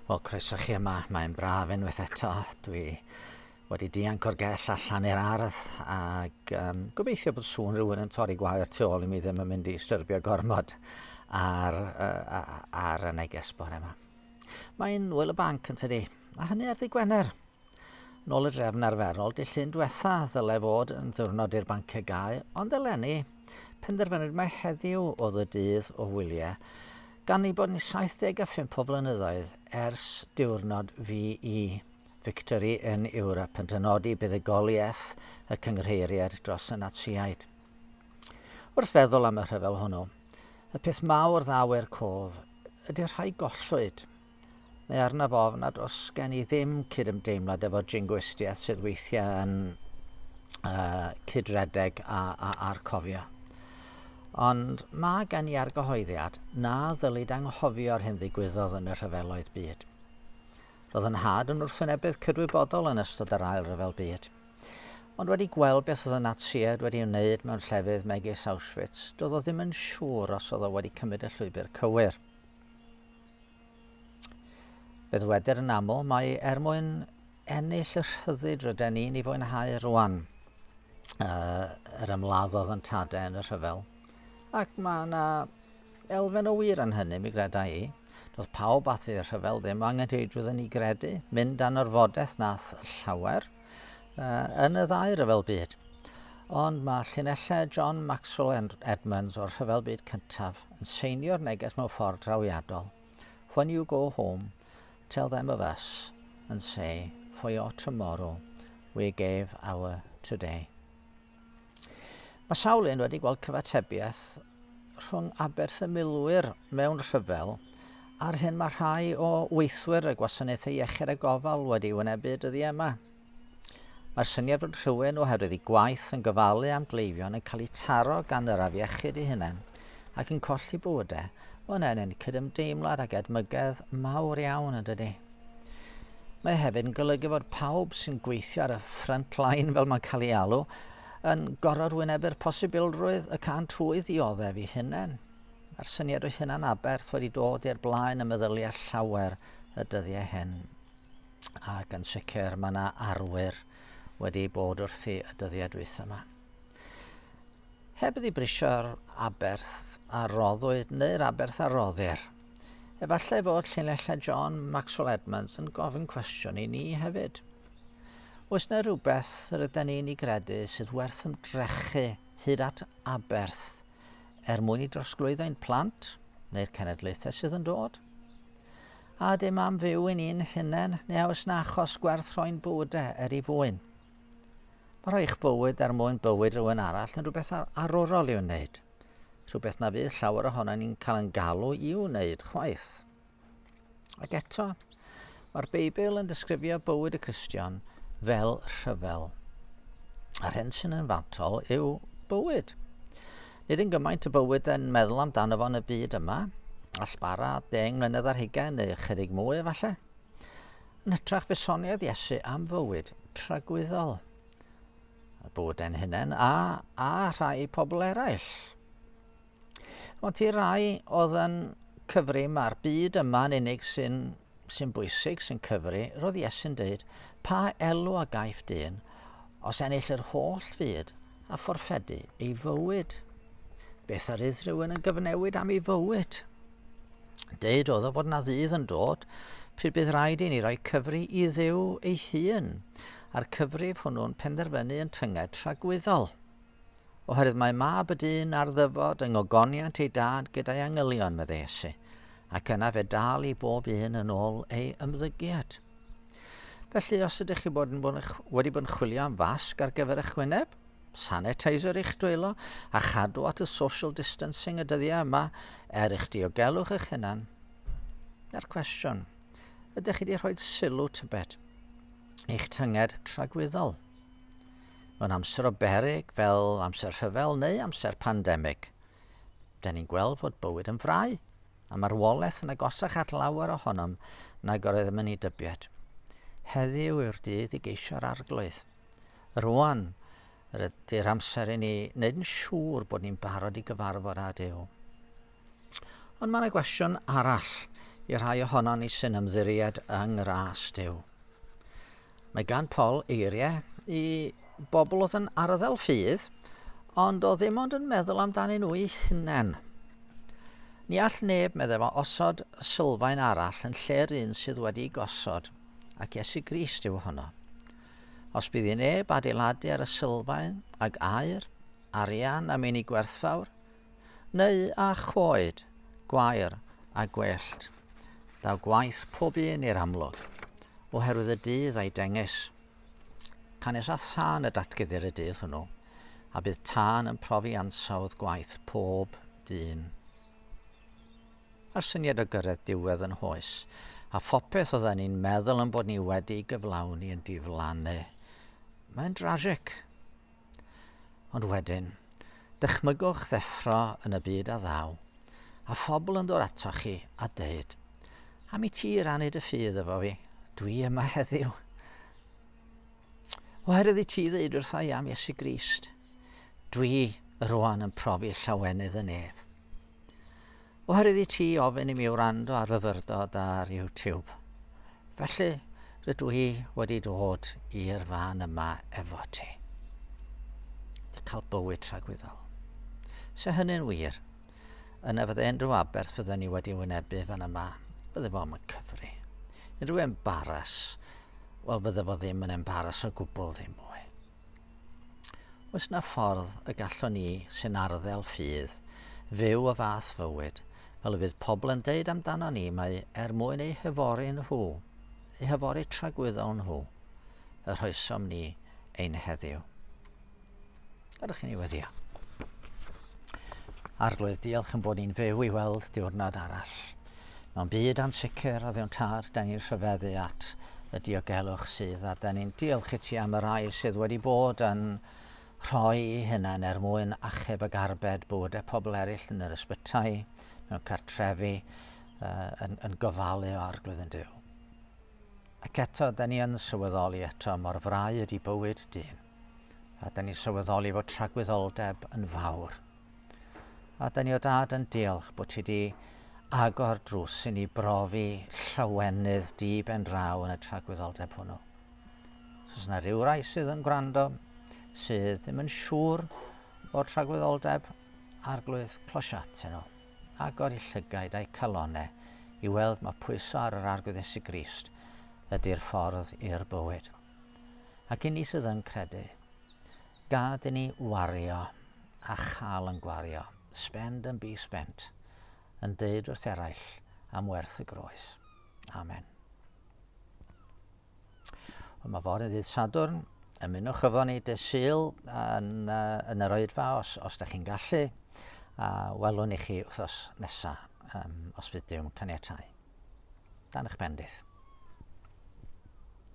Wel, croeso chi yma. Mae'n braf unwaith eto. Dwi wedi dianc o'r gell allan i'r ardd ac um, gobeithio bod sŵn rhywun yn torri gwair tu ôl i mi ddim yn mynd i styrbio gormod ar, uh, ar y neges bore yma. Mae'n wyl y banc yn tydi, a hynny ar ddi Gwener. Yn ôl y drefn arferol, dydd Llun diwetha ddylai fod yn ddiwrnod i'r banciau gau, ond eleni, penderfynwyd mai heddiw oedd y dydd o wyliau, gan ei bod ni 75 o flynyddoedd ers diwrnod VE, Victory in Europe, yn dynodi buddugoliaeth y cynghreiriaid dros y Natsïaid. Wrth feddwl am y rhyfel hwnnw, y peth mawr ddaw i'r cof ydy'r rhai gollwyd. Mae arnaf ofn nad oes gen i ddim cydymdeimlad efo jingoistiaeth sydd weithiau yn uh, cydredeg a, a, a'r cofio. Ond mae gen i argyhoeddiad na ddylid anghofio'r hyn ddigwyddodd yn y rhyfeloedd byd. Roedd yn nhad yn wrthwynebydd cydwybodol yn ystod yr Ail Ryfel Byd. Ond wedi gweld beth oedd y Natsiaid wedi wneud mewn llefydd megis Auschwitz, doedd o ddim yn siŵr os oedd o wedi cymryd y llwybr cywir. Fe ddywedir yn aml mai er mwyn ennill y rhyddid rydyn ni'n ei fwynhau rwan, uh, yr ymladdodd yn tadau yn y rhyfel. Ac mae yna elfen o wir yn hynny, mi greda i. Doedd pawb at i'r rhyfel ddim angenrheidrwydd yn ei gredu, mynd dan orfodaeth nath llawer uh, yn y ddau ryfel byd. Ond mae llinellau John Maxwell Edmonds o'r Rhyfel Byd Cyntaf yn seinio'r neges mewn ffordd drawiadol. When you go home, tell them of us and say, for your tomorrow, we gave our today. Mae sawl un wedi gweld cyfatebiaeth rhwng aberth y milwyr mewn rhyfel a'r hyn mae rhai o weithwyr y gwasanaethau iechyd a gofal wedi wynebu dyddiau yma. Mae'r syniad fod rhywun oherwydd ei gwaith yn gofalu am gleifion yn cael eu taro gan yr afiechyd ei hunain ac yn colli bywydau, mae hwnna'n ennyn cydymdeimlad ac edmygedd mawr iawn yn dydy. Mae hefyd yn golygu fod pawb sy'n gweithio ar y front line, fel mae'n cael ei alw, yn gorfod wynebu'r posibilrwydd y cânt hwy ddioddef eu hunain. Mae'r syniad o hunan aberth wedi dod i'r blaen ym meddyliau llawer y dyddiau hyn. Ac yn sicr mae yna arwyr wedi bod wrthi y dyddiau dwytha yma. Heb iddi brisio'r aberth a roddwyd neu'r aberth a roddir, efallai fod llinellau John Maxwell Edmonds yn gofyn cwestiwn i ni hefyd. Oes yna rhywbeth yr ydyn ni'n ei gredu sydd werth ymdrechu hyd at aberth er mwyn i drosglwyddo ein plant neu'r cenedlaethau sydd yn dod? A ydym am fyw i ni'n hunain, neu a oes na achos gwerth rhoi'n bywydau er ei fwyn? Mae rhoi eich bywyd er mwyn bywyd rhywun arall yn rhywbeth arwrol i'w wneud. Rhywbeth na fydd llawer ohono ni'n cael yn galw i'w wneud chwaith. Ac eto, mae'r Beibl yn disgrifio bywyd y Cristion fel rhyfel. A'r hyn sy'n yn fantol yw bywyd. Nid yn gymaint y bywyd yn meddwl amdano fo yn y byd yma, all bara 10 mlynedd ar hugain neu ychydig mwy efallai. Yn hytrach fe soniodd Iesu am fywyd tragwyddol, y bywyd ein hunain a, a rhai pobl eraill. Ond i rai oedd yn cyfri mae'r byd yma yn unig sy'n sy'n bwysig, sy'n cyfri, roedd Iesu'n dweud, pa elw a gaiff dyn os ennill yr holl fyd a fforffedu ei fywyd? Beth a rydd rhywun yn gyfnewid am ei fywyd? Deud oedd o fod na ddydd yn dod pryd bydd rhaid i ni roi cyfri i Dduw ei hun, a'r cyfrif hwnnw'n penderfynu yn tynged tragwyddol. Oherwydd mae Mab y Dyn ar ddyfod yng ngogoniant ei Dad gyda'i angylion, meddai Iesu, ac yna fe dal i bob un yn ôl ei ymddygiad. Felly, os ydych chi bod yn bod yn, wedi bod yn chwilio am fasg ar gyfer eich wyneb, sanitizer eich dwylo, a chadw at y social distancing y dyddiau yma er eich diogelwch eich hunan, na'r cwestiwn, ydych chi wedi rhoi sylw tybed eich tynged tragwyddol? Mewn amser o beryg fel amser rhyfel neu amser pandemig, da ni'n gweld fod bywyd yn frau, a marwolaeth yn agosach at lawer ohonom nag yr oeddem yn ei dybied. Heddiw yw'r dydd i geisio'r arglwydd. Rwan, yr ydy'r amser i ni wneud yn siŵr bod ni'n barod i gyfarfod â Duw. Ond mae yna gwestiwn arall i rhai ohonon ni sy'n ymddiried yng ngras Duw. Mae gan Paul eiriau i bobl oedd yn arddel ffydd, ond oedd ddim ond yn meddwl amdanyn nhw eu hunain. Ni all neb, meddai fo, osod sylfaen arall yn lle'r un sydd wedi'i gosod, ac Iesu Grist yw honno. Os bydd i neb adeiladu ar y sylfaen ag aur, arian a meini gwerthfawr, neu â choed, gwair a gwellt, daw gwaith pob un i'r amlwg, oherwydd y dydd a'i dengys. Canys â thân y datguddir y dydd hwnnw, a bydd tân yn profi ansawdd gwaith pob dyn. A'r syniad o gyrraedd diwedd yn hoes, a phopeth oedden ni'n meddwl yn bod ni wedi gyflawni yn diflannu. Mae'n drasig. Ond wedyn, dychmygwch ddeffro yn y byd a ddaw, a phobl yn dod atoch chi a deud, am i ti rannu dy ffydd efo fi, dwi yma heddiw. Oherwydd i ti ddeud wrtha i am Iesu Grist, dwi rwan yn profi llawenydd y nef. Oherwydd i ti ofyn i mi wrando ar fyfyrdod ar YouTube. Felly, rydw i wedi dod i'r fan yma efo ti. Di cael bywyd tragwyddol. Se hynny'n wir, yna fydde unrhyw aberth fydden ni wedi wynebu fan yma, bydde fo'm yn cyfri. Unrhyw embaras, wel fydde fo ddim yn embaras o gwbl ddim mwy. Oes 'na ffordd y gallwn ni sy'n arddel ffydd fyw y fath fywyd, fel y bydd pobl yn deud amdano ni mai er mwyn eu hyfori nhw, eu hyfori tragwyddol nhw, y rhoesom ni ein heddiw? Gadwch i ni weddio. Arglwydd, diolch yn bod ni'n fyw i weld diwrnod arall. Mewn byd ansicr, o ddiwn tad, da ni'n rhyfeddu at y diogelwch sydd, a da ni'n diolch i ti am y rhai sydd wedi bod yn rhoi i hunain er mwyn achub ac arbed bywydau pobl eraill yn yr ysbytai, mewn cartrefi, uh, yn, yn gofalu o arglwydd yn Duw. Ac eto, da ni yn sylweddoli eto mor frau ydy bywyd dyn. A da ni'n sylweddoli fod tragwyddoldeb yn fawr. A da ni o dad yn diolch bod ti di agor drws i ni brofi llawenydd di ben draw yn y tragwyddoldeb hwnnw. Os oes yna rhyw rai sydd yn gwrando sydd ddim yn siŵr o'r tragwyddoldeb, arglwydd closia atyn nhw. Agor i llygaid a'i calonau i weld mae pwyso ar yr arglwydd Iesu Grist ydy'r ffordd i'r bywyd. Ac i ni sydd yn credu, gad i ni wario a chael yn gwario, spend and be spent, yn deud wrth eraill am werth y groes. Amen. Wel, mae fory ddydd Sadwrn, ymunwch efo ni dy Sul yn, uh, yn yr oedfa os, os da chi'n gallu, a welwn i chi wythnos nesaf, um, os fydd Duw'n caniatau. Dan eich bendith.